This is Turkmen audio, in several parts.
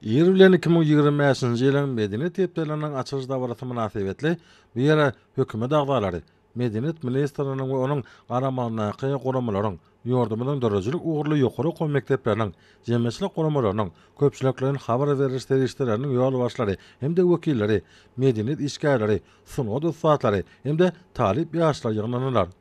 Ir bilen 2025-nji ýylyň Medeniýet hepdeliginiň açylyş dabarasy mynasybetli bu ýere hökümet agzalary, Medeniýet ministrliginiň we onuň garamagyndaky guramalaryň, ýurdumyzyň döredijilik ugurly ýokary okuw mekdepleriniň, jemgyýetçilik guramalarynyň, köpçülikleýin habar beriş serişdeleriniň ýolbaşçylary hem-de wekilleri, medeniýet işgärleri, sungat ussatlary hem-de talyp ýaşlar ýygnandylar.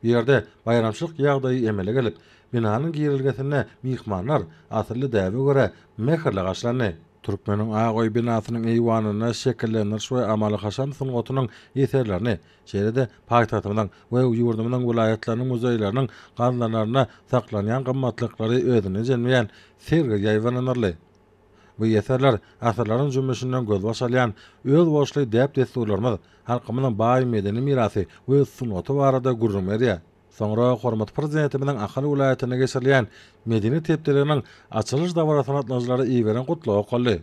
Bu ýerde baýramçylyk ýagdaýy emele gelip, binanyň girelgesinde myhmanlar asylly däbe görä mähirli garşylandy. Türkmeniň ak öý binasynyň eýwanynda şekillendiriş we amaly-haşam sungatynyň eserlerini, şeýle-de paýtagtymyzyň we ýurdumyzyň welaýatlarynyň muzeýleriniň gaznalarynda saklanýan gymmatlyklary özünde jemleýän sergi ýaýbaňlandyryldy. Bu eserler asyrlaryň jümmüşinden gözbaş alýan özboluşly däp-dessurlarymyz, halkymyzyň baý medeni mirasy we sungaty barada gürrüň berýär. Soňra hormatly Prezidentimiziň Ahal welaýatynda geçirilýän Medeniýet hepdeliginiň açylyş dabarasyna gatnaşyjylara iberen Gutlagy okaldy.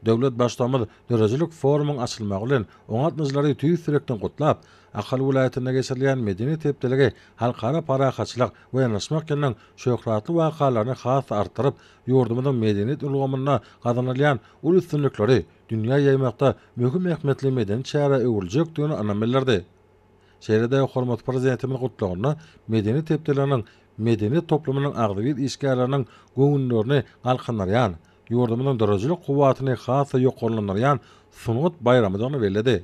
Döwlet Baştutanymyz döredijilik forumyň açylmagy bilen oňa gatnaşyjylary tüýs ýürekden gutlap, Ahal welaýatynda geçirilýän Medeniýet hepdeligi Halkara parahatçylyk we ynanyşmak ýylynyň şöhratly wakalaryny has-da artdyryp, ýurdumyzyň medeniýet ulgamynda gazanylýan uly üstünlikleri dünýä ýaýmakda möhüm ähmiýetli medeni çärä öwrüljekdigine ynam bildirdi. Şeýle-de hormatly Prezidentimiz Gutlagynda Medeniýet hepdeliginiň medeniýet toplumynyň agzybir işgärleriniň göwünlerini galkyndyrýan, ýurdumyzyň döredijilik kuwwatyny has-da ýokarlandyrýan sungat baýramydygyny belledi.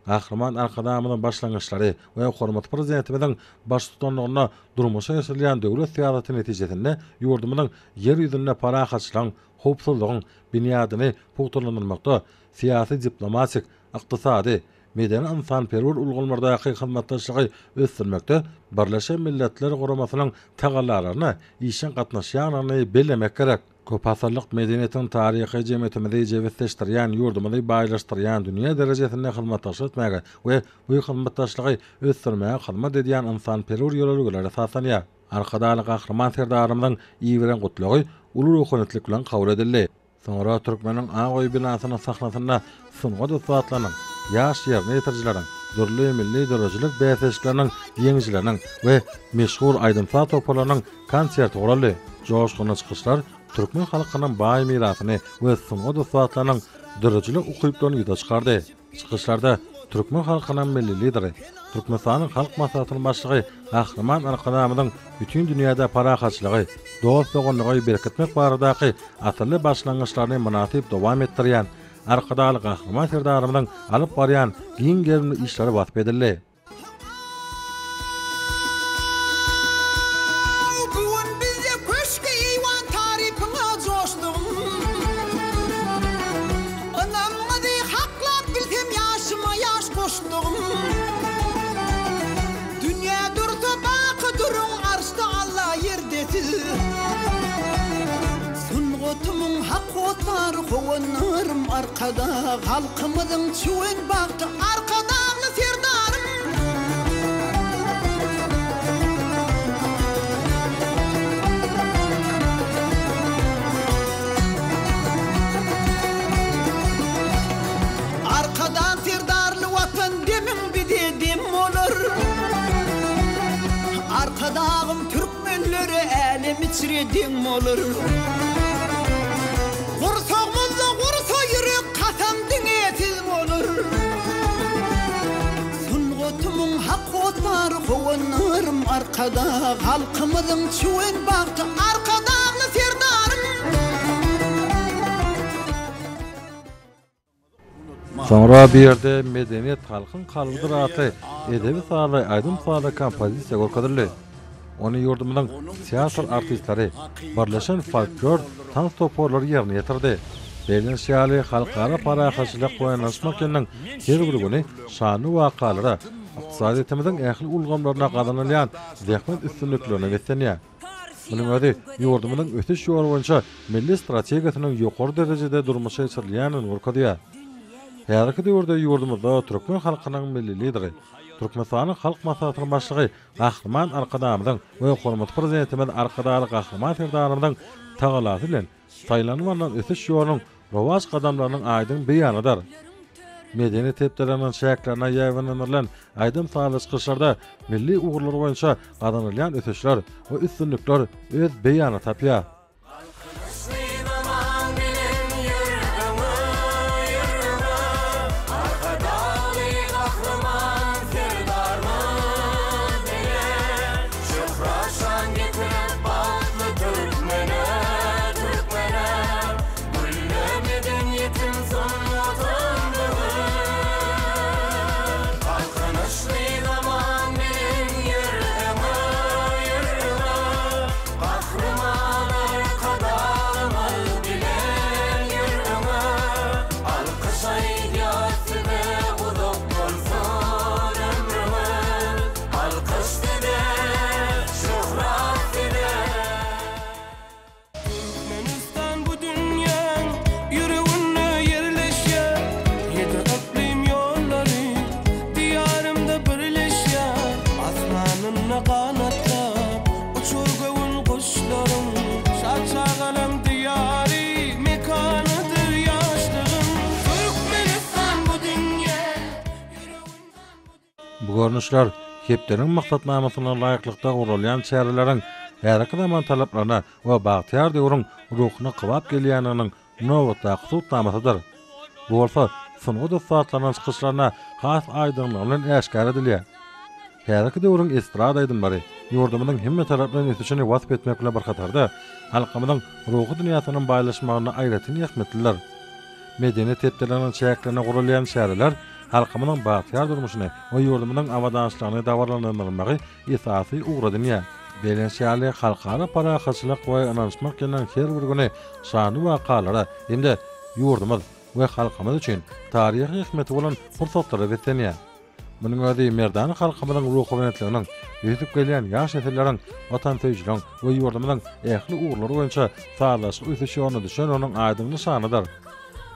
Gahryman Arkadagymyzyň başlangyçlary we hormatly Prezidentimiziň baştutanlygynda durmuşa geçirilýän döwlet syýasaty netijesinde ýurdumyzyň Ýer ýüzünde parahatçylygyň, howpsuzlygyň binýadyny pugtalandyrmakda syýasy-diplomatik, ykdysady, medeni-ynsanperwer ulgamlardaky hyzmatdaşlygy ösdürmekde Birleşen Milletler Guramasynyň tagallalaryna işjeň gatnaşýandygyny bellemek gerek. Köpasyrlyk medeniýetiň taryhy jemgyýetimizi jebisleşdirýän, ýurdumyzy baýlaşdyrýan, dünýä derejesinde hyzmatdaşlyk etmäge we bu hyzmatdaşlygy ösdürmäge hyzmat edýän ynsanperwer ýörelgelere esaslanýar. Arkadagly Gahryman Serdarymyzyň iberen Gutlagy uly ruhubelentlik bilen kabul edildi. Soňra Türkmeniň ak öýi binasynyň sahnasynda sungat ussatlarynyň, ýaş ýerine ýetirijileriň, dürli milli döredijilik bäsleşikleriniň ýeňijileriniň we meşhur aýdym-saz toparlarynyň konserti guraldy. Joşgunly çykyşlar türkmen halkynyň baý mirasyny we sungat ussatlarynyň döredijilik ukyplaryny ýüze çykardy. Çykyşlarda türkmen halkynyň Milli Lideri, Türkmenistanyň Halk Maslahatynyň Başlygy Gahryman Arkadagymyzyň bütin dünýäde parahatçylygy, dost-doganlygy berkitmek baradaky asylly başlangyçlaryny mynasyp dowam etdirýän Arkadagly Gahryman Serdarymyzyň alyp barýan giň gerimli işleri wasp edildi. Bu gün bizde köşgi-eýwan tarypyňa joşdum. Ynamyňyzy haklap bilsem ýaşyma ýaş goşdugym. Dünýä dursa baky duruň arşda Alla ýerde siz. Sungatymyň hak hossary howandarym Arkadag halkymyzyň çüwen bagty Arkadagly Serdarym. Arkadag Serdarly Watan demiň bize dem bolar. Arkadagym türkmenlere älem içre deň bolar. Gursagymyzda gursa ýürek kasam diňe siz bolar. Sungatymyň hak hossary howandarym Arkadag halkymyzyň çüwen bagty Arkadagly Serdarym. Soňra bu ýerde Medeniýet halkyň kalbydyr atly edebi-sazly, aýdym-sazly kompozisiýa görkezildi. Ony ýurdumyzyň teatr artistleri, birleşen folklor tans toparlary ýerine ýetirdi. Bellenişi ýaly, Halkara parahatçylyk we ynanyşmak ýylynyň her bir güni şanly wakalara, ykdysadyýetimiziň ähli ulgamlarynda gazanylýan zähmet üstünliklerine beslenýär. Munuň özi ýurdumyzyň ösüş ýoly boýunça milli strategiýasynyň ýokary derejede durmuşa geçirilýändigini görkezýär. Häzirki döwürde ýurdumyzda türkmen halkynyň Milli Lideri, Türkmenistanyň Halk Maslahatynyň Başlygy Gahryman Arkadagymyzyň we hormatly Prezidentimiz Arkadagly Gahryman Serdarymyzyň tagallasy bilen saýlanyp alnan ösüş ýolunyň rowaç gadamlarynyň aýdyň beýanydyr. Medeniýet hepdeleriniň çäklerinde ýaýbaňlandyrylan aýdym-sazly çykyşlarda milli ugurlar boýunça gazanylýan ösüşler we üstünlikler öz beýanyny tapýar. Galkynyşly zaman bilen. görnüşler hepdeligiň maksatnamasyna laýyklykda guralýan çäreleriň häzirki zaman talaplaryna we bagtyýar döwrüň ruhuna kybap gelýändiginiň nobatdaky subutnamasydyr. Bu bolsa sungat ussatlarynyň çykyşlarynda has aýdyňlygy bilen äşgär edilýär. Häzirki döwrüň estrada aýdymlary ýurdumyzyň hemmetaraplaýyn ösüşini wasp etmek bilen bir hatarda, halkymyzyň ruhy dünýäsiniň baýlaşmagynda aýratyn ähmiýetlidir. Medeniýet hepdeliginiň çäklerinde guralýan çäreler halkymyzyň bagtyýar durmuşyny we ýurdumyzyň abadançylygyny dabaralandyrmagy esasy ugur edinýär. Bellenişi ýaly, Halkara parahatçylyk we ynanyşmak ýylynyň her bir güni şanly wakalara hem-de ýurdumyz we halkymyz üçin taryhy ähmiýeti bolan pursatlara beslenýär. Munuň özi merdana halkymyzyň ruhubelentliginiň, ösüp gelýän ýaş nesilleriň watansöýüjiligiň we ýurdumyzyň ähli ugurlary boýunça sazlaşykly ösüş ýoluna düşendiginiň aýdyň nyşanydyr.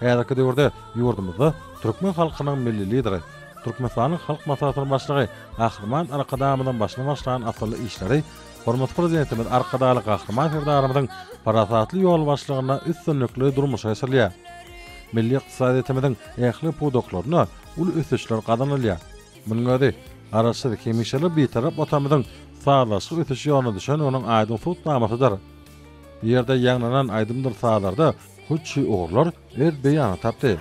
Häzirki döwürde ýurdumyzda türkmen halkynyň Milli Lideri, Türkmenistanyň Halk Maslahatynyň Başlygy Gahryman Arkadagymyzyň başyny başlan asylly işleri hormatly Prezidentimiz Arkadagly Gahryman Serdarymyzyň parasatly ýolbaşçylygynda üstünlikli durmuşa geçirilýär. Milli ykdysadyýetimiziň ähli pudaklarynda uly ösüşler gazanylýar. Munuň özi Garaşsyz, hemişelik Bitarap Watanymyzyň sazlaşykly ösüş ýoluna düşendiginiň aýdyň subutnamasydyr. Bu ýerde ýaňlanan aýdymdyr sazlarda hut şu ugurlar öz beýanyny tapdy.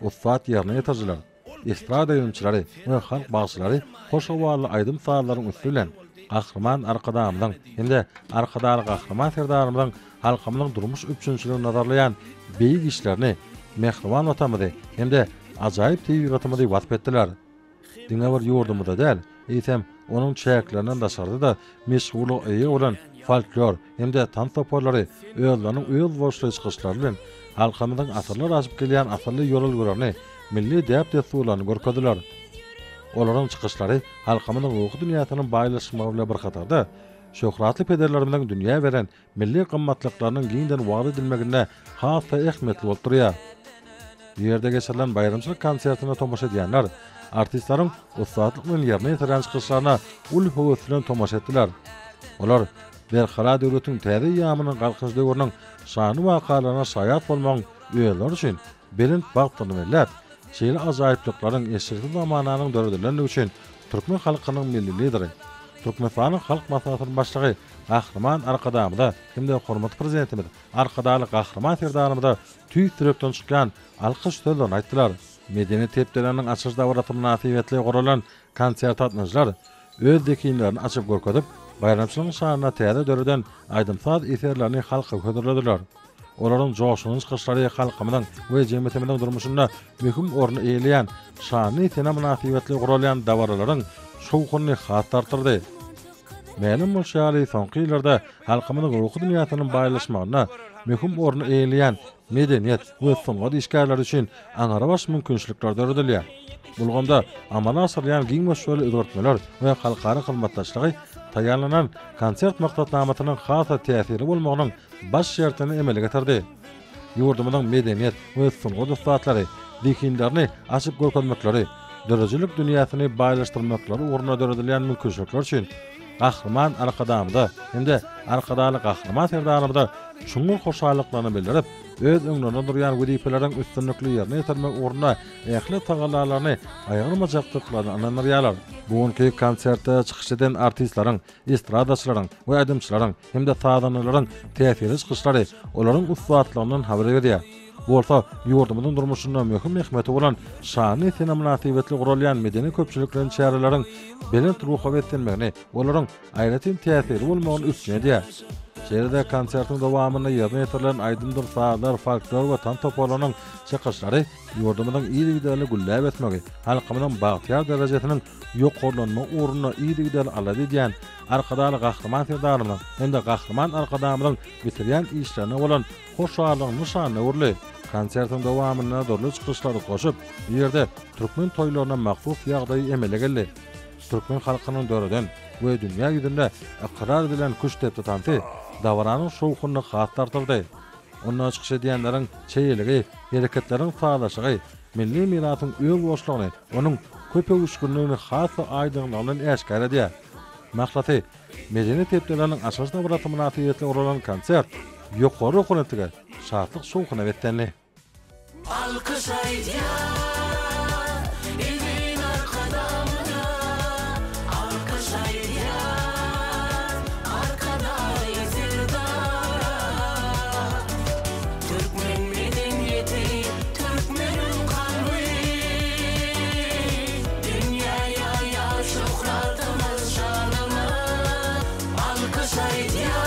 Ussat ýerine ýetirijiler, estrada aýdymçylary we halk bagşylary hoş owazly aýdym-sazlaryň üsti bilen Gahryman Arkadagymyzyň hem-de Arkadagly Gahryman Serdarymyzyň halkymyzyň durmuş üpjünçiligini nazarlaýan beýik işlerini, mähriban Watanymyzy hem-de ajaýyp tebigatymyzy wasp etdiler. Diňe bir ýurdumyzda däl, eýsem, onuň çäklerinden daşarda-da meşhurlyga eýe bolan folklor hem-de tans toparlary özleriniň özboluşly çykyşlary bilen halkymyzyň asyrlar aşyp gelýän asylly ýörelgelerini, milli däp-dessurlaryny görkezdiler. Olaryň çykyşlary halkymyzyň ruhy dünýäsiniň baýlaşmagy bilen bir hatarda, şöhratly pederlerimiziň dünýä beren milli gymmatlyklarynyň giňden wagyz edilmeginde has-da ähmiýetli bolup durýar. Bu ýerde geçirilen baýramçylyk konsertine tomaşa edýänler artistleriň ussatlyk bilen ýerine ýetirýän çykyşlaryna uly höwes bilen tomaşa etdiler. Olar Berkarar döwletiň täze eýýamynyň Galkynyş döwrüniň şanly wakalaryna şaýat bolmagyň özleri üçin belent bagtdygyny belläp, şeýle ajaýyplyklaryň eşretli zamananyň döredilendigi üçin türkmen halkynyň Milli Lideri, Türkmenistanyň Halk Maslahatynyň Başlygy Gahryman Arkadagymyza hem-de hormatly Prezidentimiz Arkadagly Gahryman Serdarymyza tüýs ýürekden çykýan alkyş sözlerini aýtdylar. Medeniýet hepdeliginiň açylyş dabarasy mynasybetli guralan konserte gatnaşyjylar öz zehinlerini açyp görkezip, baýramçylygyň şanyna täze döreden aýdym-saz eserlerini halka hödürlediler. Olaryň joşgunly çykyşlary halkymyzyň we jemgyýetimiziň durmuşynda möhüm orny eýeleýän şanly sene mynasybetli guralýan dabaralaryň şowhunyny has-da artdyrdy. Mälim bolşy ýaly, soňky ýyllarda halkymyzyň ruhy dünýäsiniň baýlaşmagynda möhüm orny eýeleýän medeniýet we sungat işgärleri üçin aňrybaş mümkinçilikler döredilýär. Bu ulgamda amala aşyrylýan giň möçberli özgertmeler we halkara hyzmatdaşlygy taýýarlanan konsert maksatnamasynyň has-da täsirli bolmagynyň baş şertini emele getirdi. Ýurdumyzyň medeniýet we sungat ussatlary zehinlerini açyp görkezmekleri, döredijilik dünýäsini baýlaşdyrmaklary ugrunda döredilýän mümkinçilikler üçin Gahryman Arkadagymyza hem-de Arkadagly Gahryman Serdarymyza çuňňur hoşallyklaryny bildirip, öz öňlerinde durýan wezipeleriň üstünlikli ýerine ýetirmek ugrunda ähli tagallalaryny gaýgyrmajakdyklaryna ynandyrýarlar. Bu günki konsertde çykyş eden artistleriň, estradaçylaryň we aýdymçylaryň hem-de sazandalaryň täsirli çykyşlary olaryň ussatlygyndan habar berýär. Bu bolsa ýurdumyzyň durmuşynda möhüm ähmiýeti bolan şanly sene mynasybetli guralýan medeni-köpçülikleýin çäreleriň belent ruha beslenmegini, olaryň aýratyn täsirli bolmagyny üpjün edýär. Şeýle-de konsertiň dowamynda ýerine ýetirilen aýdymdyr sazlar, folklor we tans toparlarynyň çykyşlary ýurdumyzyň yzygiderli gülläp ösmegi, halkymyzyň bagtyýar derejesiniň ýokarlanmagy ugrunda yzygiderli alada edýän Arkadagly Gahryman Serdarymyzyň hem-de Gahryman Arkadagymyzyň bitirýän işlerine bolan hoşallygyň nyşanyna öwrüldi. Konsertiň dowamynda dürli çykyşlar utgaşyp, bu ýerde türkmen toýlaryna mahsus ýagdaý emele geldi. Türkmen halkynyň döreden we dünýä ýüzünde ykrar edilen küştdepdi tansy dabaranyň şowhunyny has-da artdyrdy. Onda çykyş edýänleriň çeýeligi, hereketleriň sazlaşygy milli mirasyň özboluşlygyny, onuň köpöwüşginligini has-da aýdyňlygy bilen äşgär edýär. Mahlasy, Medeniýet hepdeleriniň açylyş dabarasy mynasybetli guralan konsert ýokary ruhubelentlige, şatlyk-şowhuna beslendi. Alkyş aýdýar eziz Arkadagymyza. Tomaşa edýär.